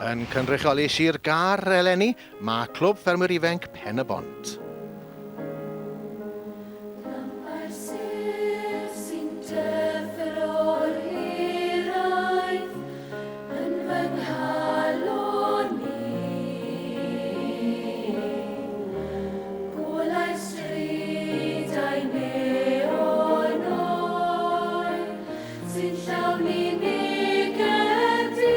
Yn cynrychioli Sir Gâr eleni, mae Clwb Ffermwyr Ifenc Pen-y-bont. Sy'n llawn unig ydy.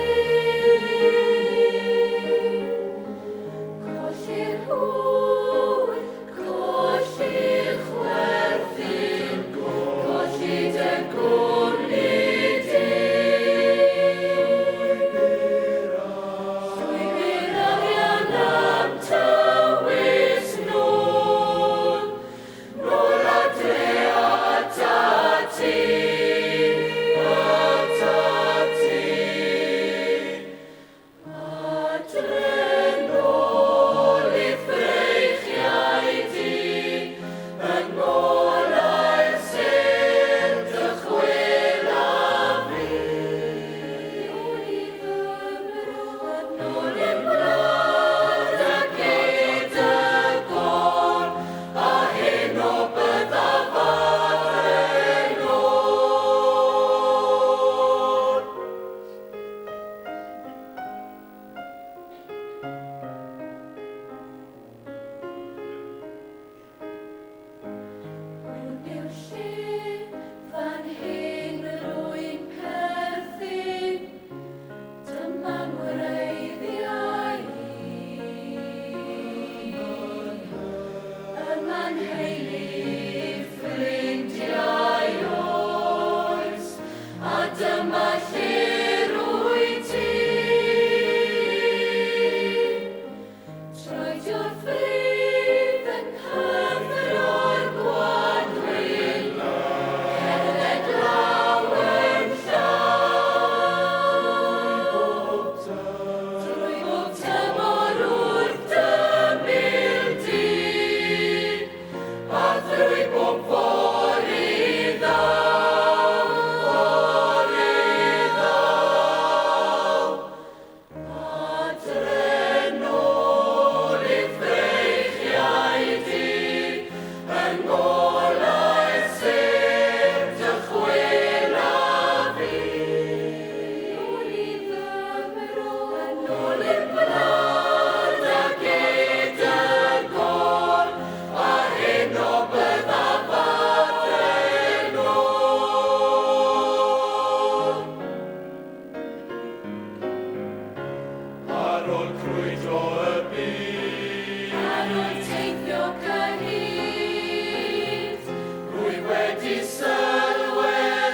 Colli'r hwyl, colli'r chwerthin, colli dy gwmni di. Llwybr arian am tywys nôl, Nôl adre atat ti, atat ti. Adre nôl i'th freichiau di, yng ngolau'r sêr dychwela fi. Nôl i fy mro, nôl i'm gwlad ac i dy gôr, A heno byddaf adre nôl. Hwn yw'r lle fan hyn rwy'n perthyn, Dyma ngwreiddiau i. Yma nheulu, ffrindiau oes, a dyma lle rwyt ti. Troedio'r ffridd yng nghyfro'r gwanwyn, cerdded law yn llaw. Drwy bob tymor wrth dy ymyl di, a thrwy bob fory ddaw, fory ddaw. Adre nôl i'th freichiau di, yng ngolau'r sêr dychwela fi. Nôl i fy mro, nôl i'r gwlad ac i dy gôr, a heno byddaf adre nôl. Ar ôl crwydro y byd. Ar ôl teithio cyhyd. Rwy wedi sylweddoli.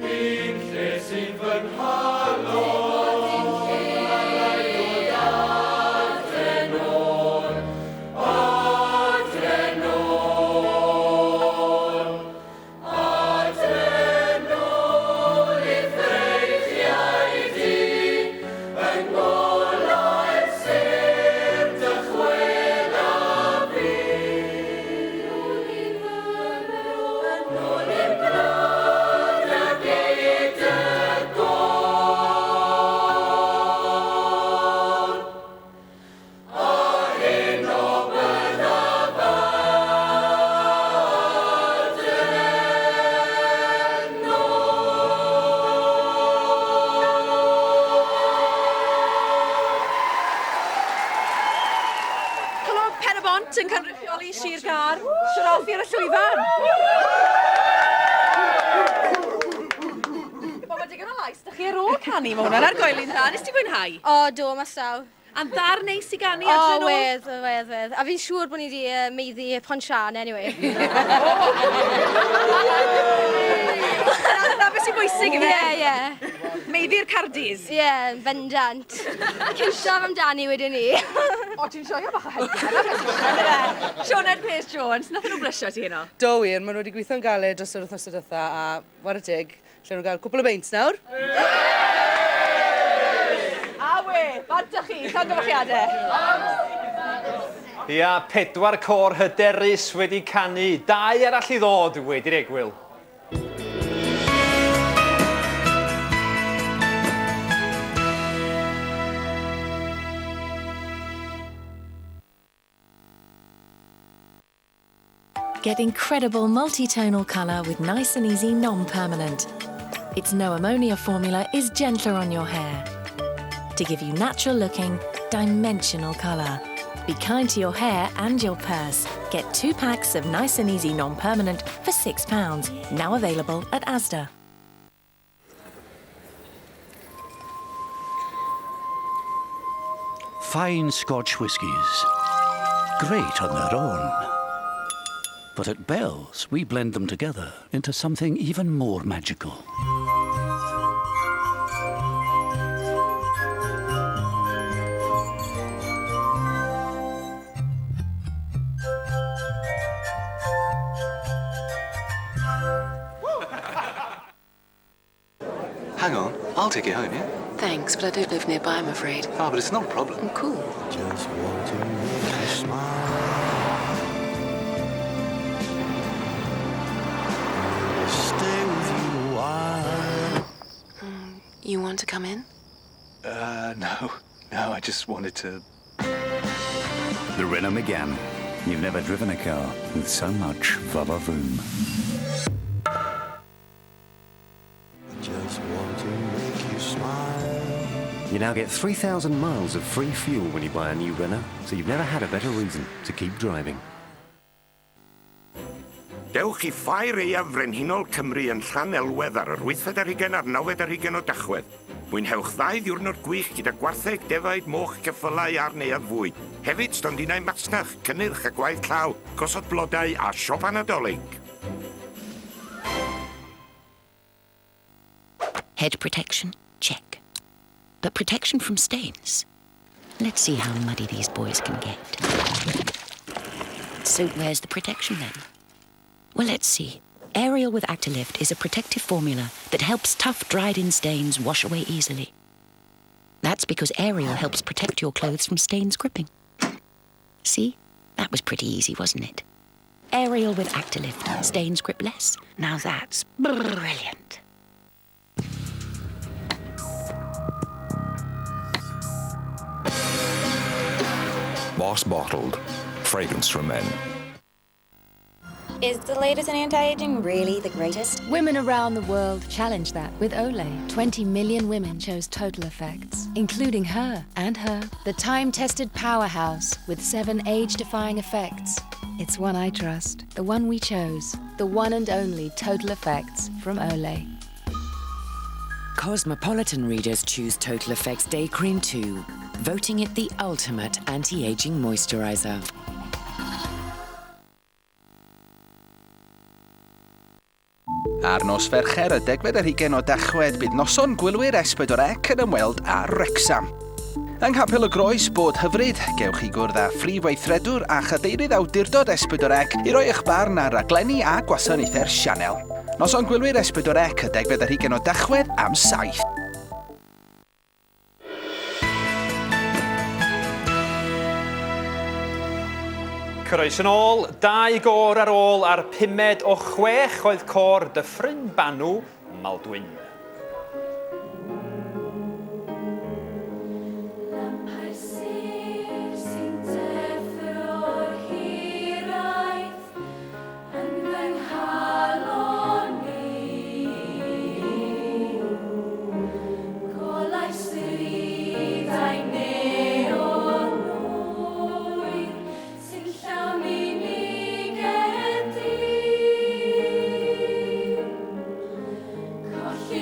Un lle sy'n fy nghalon. Lle Adre nôl, adre nôl. Adre nôl i'th freichiau di, yng ngolau'r sêr dychwela fi. Nôl i fy mro, Nôl i'r gwlad ac i dy gôr. A heno byddaf adre nôl. Clwb Pen-y-bont yn cynrychioli Sir Gâr. Sirofi ar y llwyfan. Wel, mae digon o lais 'da chi ar ôl canu, mae hwnna'n argoeli'n dda. Nes ti fwynhau? O, do, mas draw. A'n ddarn neis i ganu adre nôl? O, wedd, wedd, wedd. A fi'n siŵr bod ni wedi uh, meiddi Ponsian, anyway. Na, na beth sy'n bwysig i fi. Ie, ie. Meiddi'r Cardis. Ie, yn bendant. Cyntaf amdani wedyn ni. O, ti'n joio bach o hyder. Na beth sy'n bwysig, yndyfe? Sioned Pierce Jones, nathon nhw blysio ti heno? Do wir, maen nhw wedi gweithio'n galed dros yr wythnos diwetha a whare teg, Allen nhw gael cwpl o beints nawr. A we, bant â chi, llongyfarchiadau. Ia, pedwar côr hyderus wedi canu, dau arall i ddod wedi'r egwyl. Get incredible multi-tonal colour with Nice and Easy Non-Permanent. Its no ammonia formula is gentler on your hair to give you natural looking, dimensional colour. Be kind to your hair and your purse. Get 2 packs of Nice and Easy Non-Permanent for £6. Now available at Asda. Fine Scotch whiskies. Great on their own. But at Bell's, we blend them together into something even more magical. Hang on, I'll take you home, yeah? Thanks, but I don't live nearby, I'm afraid. Ah, but it's not a problem. I'm cool. Just want to make you smile. Stay with you a while. You want to come in? No. No, I just wanted to... The Renault Megane. You've never driven a car with so much va-va-voom. Just want to make you smile. You now get 3,000 miles of free fuel when you buy a new Renault, so you've never had a better reason to keep driving. Dewch i Ffair Aeaf Frenhinol Cymru yn Llanelwedd ar yr 8 ar hugain a'r 9 ar hugain o Dachwedd. Mwynhewch ddau ddiwrnod gwych gyda gwartheg, defaid, moch, ceffylau a'r neuadd fwyd. Hefyd stondinau masnach, cynnyrch a gwaith llaw, gosod blodau a siopa Nadolig. Head protection? Check. But protection from stains? Let's see how muddy these boys can get. So where's the protection then? Well, let's see. Ariel with Actilift is a protective formula that helps tough, dried-in stains wash away easily. That's because Ariel helps protect your clothes from stains gripping. See? That was pretty easy, wasn't it? Ariel with Actilift. Stains grip less. Now that's brilliant. Boss Bottled. Fragrance for men. Is the latest in anti-aging really the greatest? Women around the world challenge that with Olay. 20 million women chose Total Effects, including her and her. The time-tested powerhouse with 7 age-defying effects. It's one I trust, the one we chose, the one and only Total Effects from Olay. Cosmopolitan readers choose Total Effects Day Cream 2, voting it the ultimate anti-aging moisturizer. Ar nos Fercher, y 20 o Dachwedd, bydd noson gwylwyr S4C yn ymweld â Wrecsam. Yng Nghapel y Groes bod hyfryd, gewch chi gwrdd â phrif weithredwr a chadeirydd awdurdod S4C i roi eich barn ar raglenni a gwasanaethau'r sianel. Noson gwylwyr S4C, y 20 o Dachwedd am 7. Croeso nôl, 2 gôr ar ôl a'r 5 o 6 oedd côr Dyffryn Banw, Maldwyn. Lampau'r sêr sy'n deffro'r hiraeth yn fy nghalon i. Golau stryd a'i neon oer sy'n llawn i mi gedi. Colli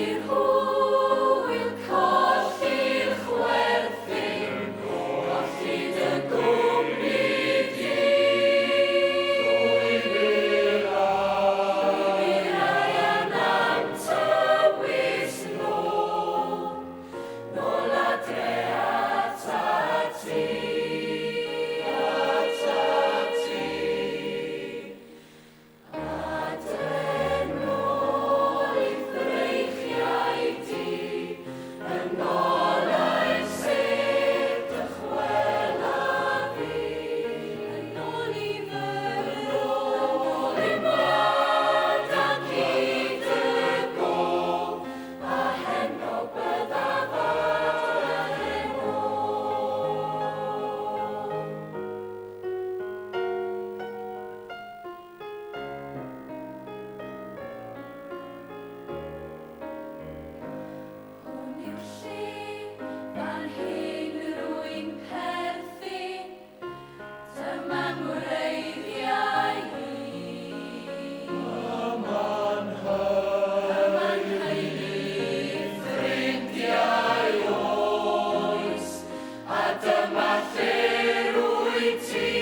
lle fan hyn rwy'n perthyn, dyma ngwreiddiau i. Yma'n nheulu, ffrindiau oes, a dyma lle rwyt ti.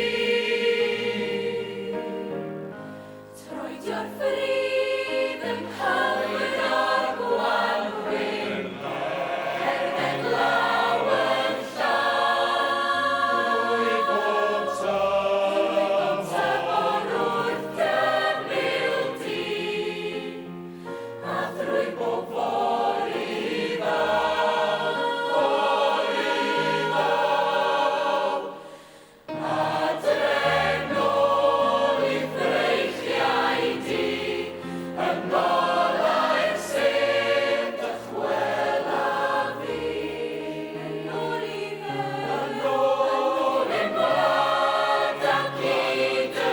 Troedio'r ffridd yng Nghymru'r Gwanwyn, cerdded law yn llaw. Drwy bont y môr wrth dy ymyl di, a thrwy bob ffordd i ddaw, ffordd i ddaw. Adre nôl i freichiau di, yng ngolau'r sêr dychwela fi. Yn ôl i fy, yn ôl i'm gwlad ac i dy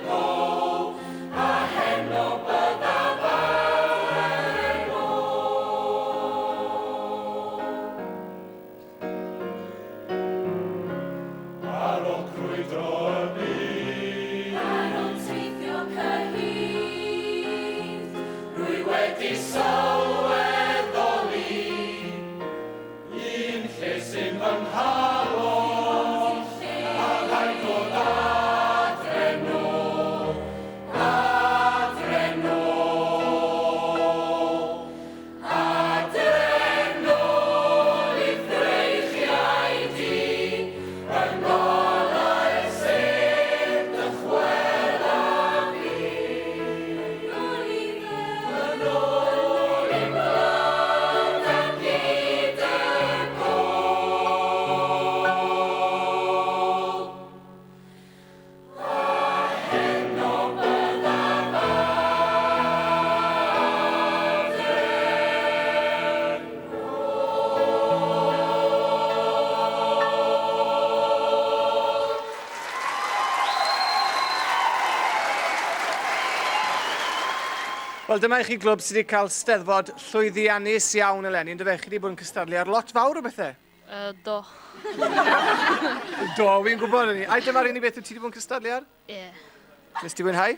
gof, a heno byddaf adre nôl. Ar ôl crwydro y byd. Ar ôl teithio cyhyd, rwy wedi sylweddoli Un lle sy'n fy nghalon, a rhaid dod adre nôl, adre nôl, adre nôl i freichiau di, yng ngolau'r sêr dychwela fi. Yn ôl i fy, yn ôl i'm gwlad ac i dy gôl. A heno byddaf adre nôl. Wel, dyma i chi glwb sydd wedi cael steddfod llwyddiannus iawn eleni, yndyfe? Chi wedi bod yn cystadlu ar lot fawr o bethau. Do. Do, fi'n gwybod hynny. Ai dyma'r unig beth wyt ti wedi bod yn cystadlu ar? Ie. Nes ti fwynhau?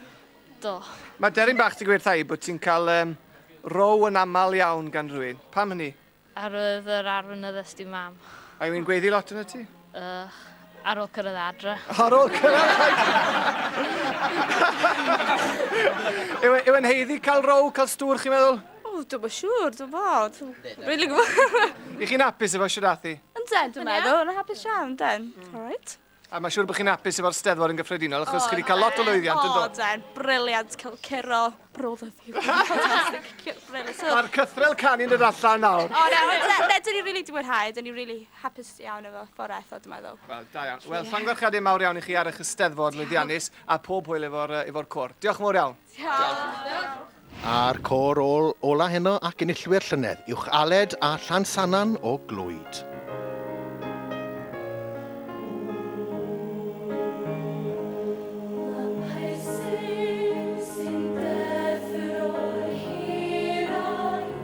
Do. Mae Deryn bach 'di gweud wrtha i bod ti'n cael row yn aml iawn gan rhywun. Pam hynny? Ar oedd yr arf yn addysgu mam. A yw'n gweiddi lot yna ti? Ar ôl cyrraedd adre. Ar ôl cyrraedd Yw e'n haeddu cael row, cael stŵr, chi'n meddwl? O, dwi'm yn siŵr, dwi'n bod. Really gwybod. I chi'n hapus efo shwd ath hi? Ynden, dwi'n meddwl. Yn hapus iawn, den. All right. A mae'n siŵr bod chi'n hapus efo'r steddfod yn gyffredinol, achos chi wedi cael lot o lwyddiant yn O, dod. den, brilliant, cael curo brodd fi. Fantastic, brilliant. So, Mae'r cythrel canu'n dod allan nawr. O, na, ond, na, dyn ni really di mwynhau, dyn ni really hapus iawn efo ffordd aeth o, dwi'n meddwl. Wel, da iawn. Wel, llongyfarchiadau mawr iawn i chi ar eich ysteddfod lwyddiannus a pob hwyl efo'r côr. Diolch yn fawr iawn. A'r côr ôl ola heno ac enillwyr llynedd, Uwch Aled a Llansannan o Glwyd. Lampau'r sêr sy'n deffro'r hiraeth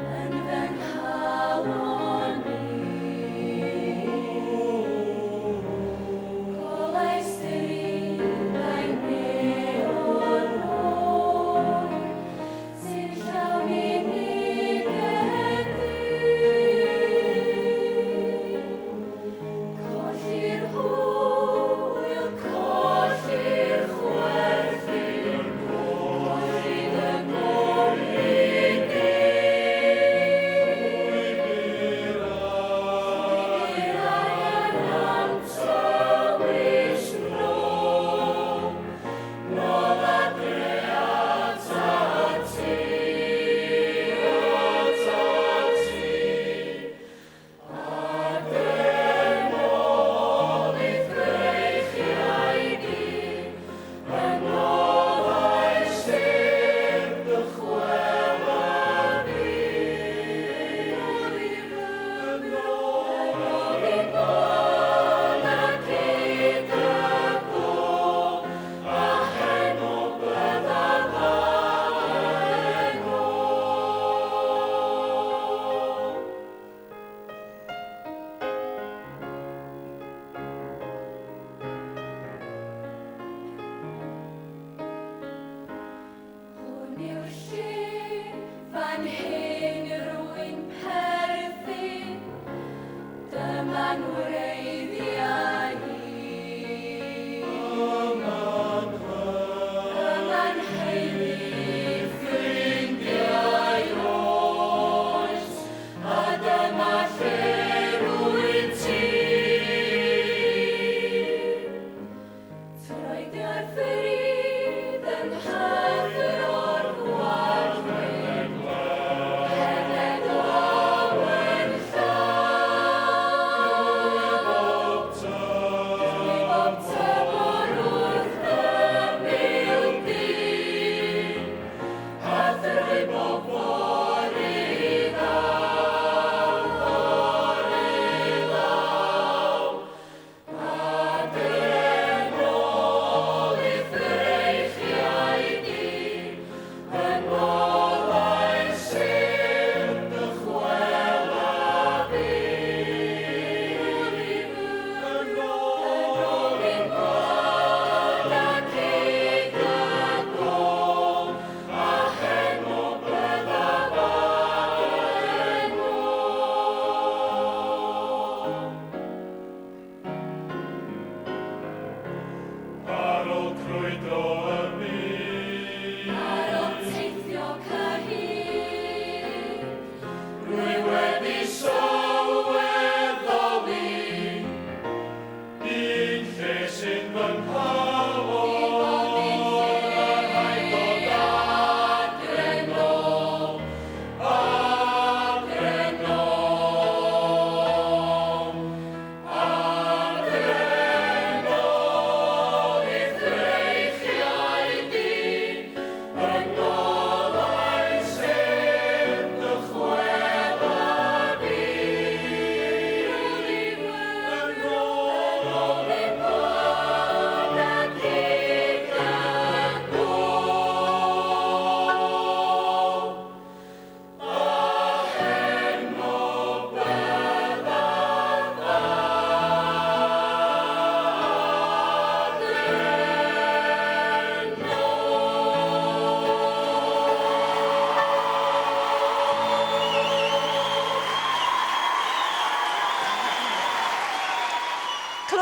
yn fy nghalon i. Golau strydau neon oer sy'n llawn unigedd.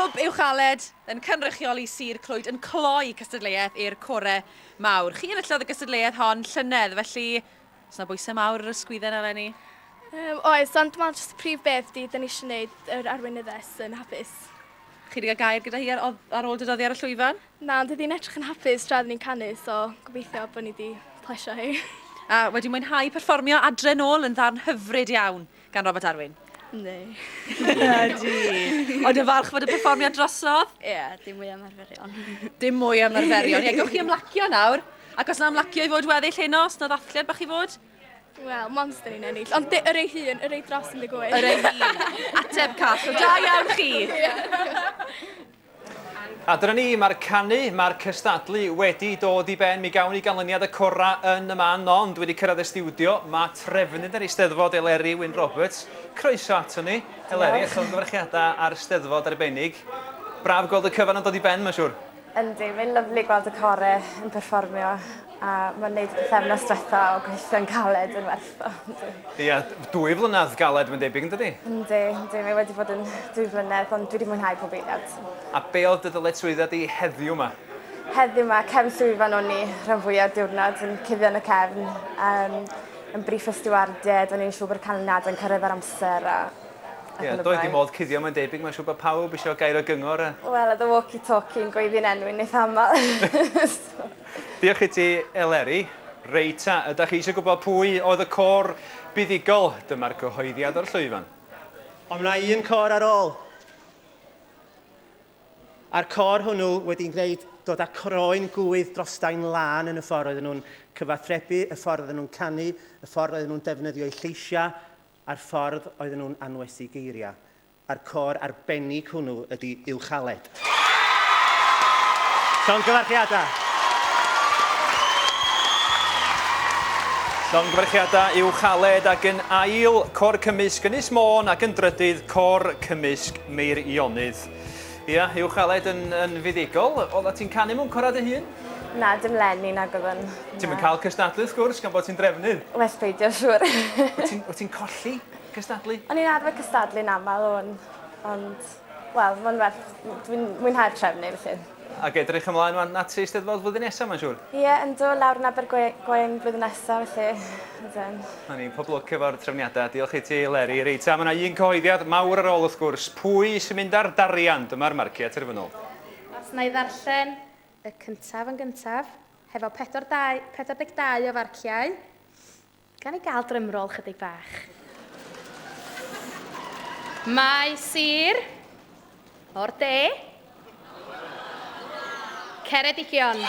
Clwb Uwchaled yn cynrychioli Sir Clwyd yn cloi cystadleuaeth i'r core mawr. Chi enillodd y gystadleuaeth hon llynedd, felly oes 'na bwysau mawr ar y sgwydden eleni? Um, oes, ond dwi'n meddwl jyst y prif beth di, da ni eisiau gwneud yr arweinyddes yn hapus. Chi wedi cael gair gyda hi ar, ar ôl dod oddi ar y llwyfan? Na, ond ydy'n edrych yn hapus tra oedden ni'n canu, so gobeithio bod ni wedi plesio hi. A wedi mwynhau perfformio adre nôl yn ddarn hyfryd iawn gan Robert Arwyn. Yndi. Ydy. Ond yn falch fod y perfformiad drosodd? Ie, yeah, dim mwy am arferion. Dim mwy am arferion. Ie, gewch chi ymlacio nawr. Ac os yna ymlacio i fod weddill heno, os yna ddathliad bach i fod? Wel, mond dyn ni'n ennill. Ond yr ei hun, yr ei dros 18. Yr ei hun. Ateb call. So da iawn chi. A dyna ni, mae'r canu, mae'r cystadlu wedi dod i ben. Mi gawn ni ganlyniad y corau yn y man, ond wedi cyrraedd y stiwdio, mae trefnydd yr Eisteddfod, Eleri Wyn Roberts. Croeso ato ni, Eleri, a llongyfarchiadau ar Steddfod arbennig. Braf gweld y cyfan yn dod i ben, mae'n siŵr. Yndi, mae'n lyfli gweld y core yn perfformio a mae'n neud y pythefnos diwetha o gweithio'n galed yn werth o. Ia, dwy flynedd galed mae'n debyg, yn dydi? Yndi, yndi, mae wedi bod yn dwy flynedd, ond dwi wedi mwynhau pob eiliad. A be oedd dy ddyletswyddau di heddiw 'ma? Heddiw 'ma, cefn llwyfan o'n i rhan fwyaf o'r diwrnod, yn cuddio yn y cefn, um, yn briffo stiwardiaid, o'n i'n siŵr bod y canlyniadau'n cyrraedd ar amser a Ie, doedd dim modd cuddio mae'n debyg, mae'n siŵr bod pawb eisiau gair o gyngor a... Wel, oedd y walkie-talkie yn gweiddi'n enw i'n eitha aml. Diolch i ti, Eleri. Reit ta, ydych chi eisiau gwybod pwy oedd y côr buddugol? Dyma'r cyhoeddiad o'r llwyfan. Ond mae un côr ar ôl. A'r côr hwnnw wedi gwneud dod â croen gŵydd drostai'n lân yn y ffordd oedden nhw'n cyfathrebu, y ffordd oedden nhw'n canu, y ffordd oedden nhw'n defnyddio eu lleisiau, a'r ffordd oedden nhw'n anwesu geiriau. A'r côr arbennig hwnnw ydy Uwchaled. Llongyfarchiadau! Llongyfarchiadau Uwchaled ac yn ail Côr Cymysg Ynys Môn ac yn drydydd Côr Cymysg Meirionnydd. Ia, Uwchaled yn, yn fuddugol. Oeddet ti'n canu mewn corau dy hun? Na, dim 'leni nag oedd yn. Ti'm yn cael cystadlu wrth gwrs gan bod ti'n drefnydd. Well peidio siŵr. Wyt ti'n, wyt ti'n colli cystadlu? O'n i'n arfer cystadlu'n aml o'n, ond, wel, mae'n werth, dwi'n mwynhau'r trefnu felly. Ac edrych ymlaen wan at Eisteddfod flwyddyn nesaf, mae'n siŵr? Ie, yeah, yndw, lawr yn Abergwaun blwyddyn nesaf, felly, ydyn. Na ni, pob lwc efo'r trefniadau. Diolch i ti, Leri. Reit, a mae yna un cyhoeddiad mawr ar ôl, wrth gwrs. Pwy sy'n mynd ar darian? Dyma'r marciau terfynol. Os na i ddarllen y cyntaf yn gyntaf, hefo 42, 42 o farciau. Gan i gael drumroll chydig bach. Mae sir o'r de, Ceredigion.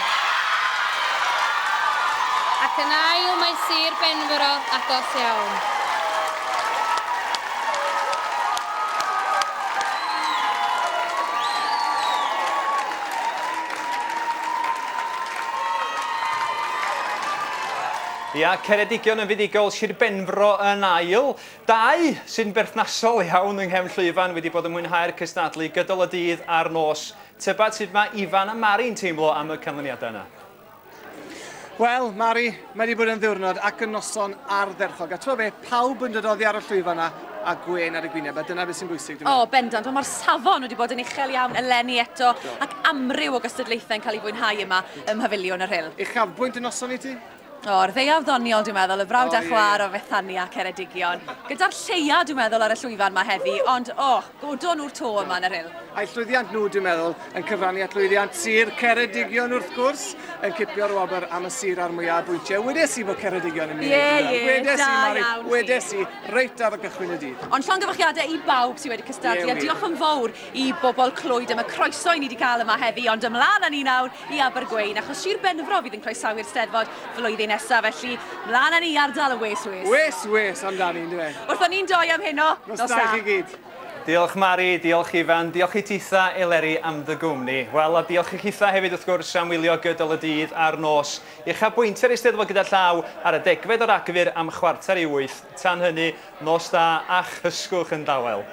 Ac yn ail mae Sir Benfro agos iawn. Ia, Ceredigion yn fuddugol, Sir Benfro yn ail. Dau sy'n berthnasol iawn yng nghefn llwyfan wedi bod yn mwynhau'r cystadlu gydol y dydd a'r nos. Tybed sut mae Ifan a Mari'n teimlo am y canlyniadau yna? Wel, Mari, mae wedi bod yn ddiwrnod ac yn noson ardderchog. A ti'n be, pawb yn dod oddi ar y llwyfan yna a gwên ar y gwyneb, a dyna beth sy'n bwysig, dwi'n meddwl. O, bendant. Ond mae'r safon wedi bod yn uchel iawn eleni eto, ac amryw o gystadlaethau'n cael ei fwynhau yma ym Mhafiliwn y Rhyl. Uchafbwynt y noson i ti? O'r ddeuawd ddoniol, dwi'n meddwl, y brawd a chwaer o Fethania a Ceredigion. Gyda'r lleia, dwi'n meddwl, ar y llwyfan 'ma heddi, ond, o, godon nhw'r to yma yn y Rhyl. A'i llwyddiant nhw, dwi'n meddwl, yn cyfrannu at lwyddiant sir Ceredigion, wrth gwrs, yn cipio'r wobr am y sir â'r mwyaf o bwyntiau. Wedes i bod Ceredigion yn mynd i wneud hwnna. Ie, ie, da iawn chi. Wedes i, reit ar y gychwyn y dydd. Ond llongyfarchiadau i bawb sydd wedi cystadlu, a diolch yn fawr i bobl Clwyd am y croeso i ni wedi cael yma heddi, ond ymlaen â ni nawr i Abergweun, achos Sir Benfro fydd yn croesawu'r Steddfod flwyddyn nesaf, felly mlaen â ni i ardal y Wes Wes. Wes Wes amdani, yndyfe? Wrthon ni'n doi am heno, nos da i chi gyd. Diolch Mari, diolch Ifan, diolch i titha Eleri am dy gwmni. Wel, a diolch i chitha hefyd wrth gwrs am wylio gydol y dydd a'r nos. Uchafbwyntiau'r Eisteddfod gyda llaw ar y degfed o Ragfyr am chwarter i wyth. Tan hynny, nos da a chysgwch yn dawel.